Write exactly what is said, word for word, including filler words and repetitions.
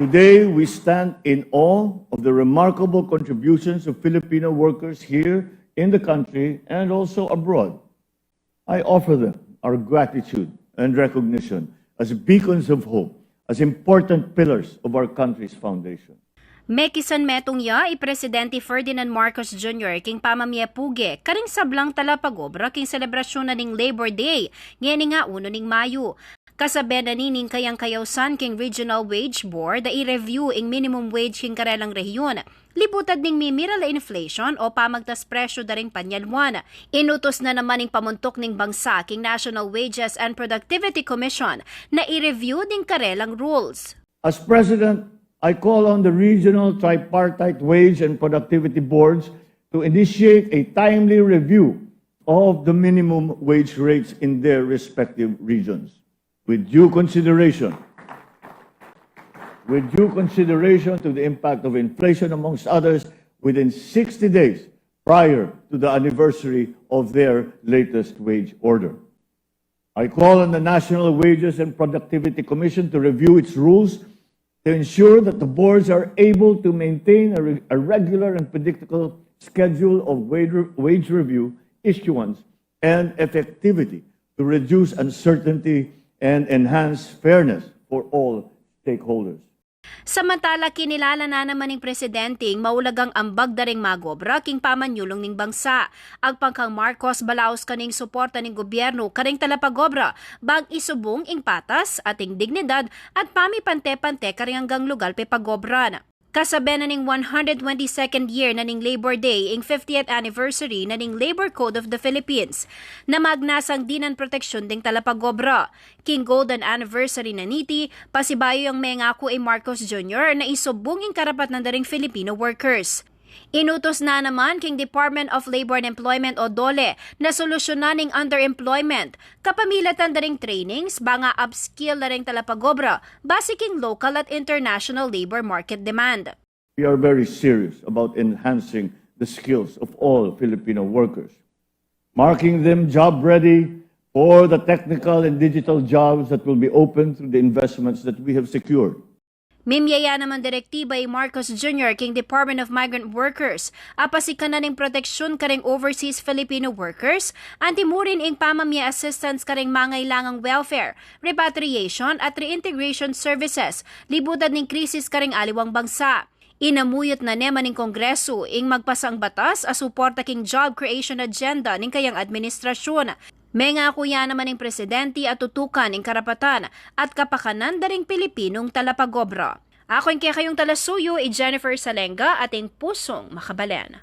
Today, we stand in awe of the remarkable contributions of Filipino workers here in the country and also abroad. I offer them our gratitude and recognition as beacons of hope, as important pillars of our country's foundation. Mekisan metung ya i Presidente Ferdinand Marcos Junior king pamamie puge karing sablang talapagobra king selebrasyun na ning Labor Day ngeni nga unu ning Mayu. Kasabe na nining kayang kayausan king Regional Wage Board a i-review ing minimum wage king karelang rehiyon libutad ning mimiral a inflation o pamagtas presyu da ring panyalwan. Inutus na naman ing pamuntuk ning bangsa king National Wages and Productivity Commission na i-review ding karelang rules. As President, I call on the regional tripartite wage and productivity boards to initiate a timely review of the minimum wage rates in their respective regions, with due consideration, with due consideration to the impact of inflation, amongst others, within sixty days prior to the anniversary of their latest wage order. I call on the National Wages and Productivity Commission to review its rules to ensure that the boards are able to maintain a, re- a regular and predictable schedule of wage, re- wage review, issuance, and effectivity to reduce uncertainty and enhance fairness for all stakeholders. Samantala, kinilala na naman ning Presidente ing maulagang ambag da ring magobra king pamanyulung ning bangsa. Agpang kang Marcos, balaus kanining suporta ning gobyernu karing talapagobra bang isubung ing patas at ing dignidad at pamipante-pante karing anggang lugal pepagobran. Kasabe na ning one hundred twenty-second year na ning Labor Day ing fiftieth anniversary na ning Labor Code of the Philippines, na magnasang dinan proteksyun ding talapagobra. King golden anniversary na niti, pasibayu yang mengaku i Marcos Junior na isubung ing karapatan da ring Filipino workers. Inutus na naman king Department of Labor and Employment o DOLE na solusyunan ing underemployment kapamilatan da ring trainings bang a-upskill da ring talapagobra base king local at international labor market demand. We are very serious about enhancing the skills of all Filipino workers, marking them job ready for the technical and digital jobs that will be open through the investments that we have secured. Mimie ya naman direktiba i Marcos Junior king Department of Migrant Workers a pasikanan ing proteksyun karing overseas Filipino workers, anti mu rin ing pamamie assistance karing mangailangang welfare, repatriation at reintegration services libutad ning krisis karing aliwang bangsa. Inamuyut na ne man ning Kongresu ing magpasang batas a suporta king job creation agenda ning kayang administrasyun. Mengaku ya naman ning Presidente a tutukan ing karapatan at kapakanan da ring Pilipinong talapagobra. Aku ing kekayung talasuyu, i Jennifer Salenga, ating pusung makabalen.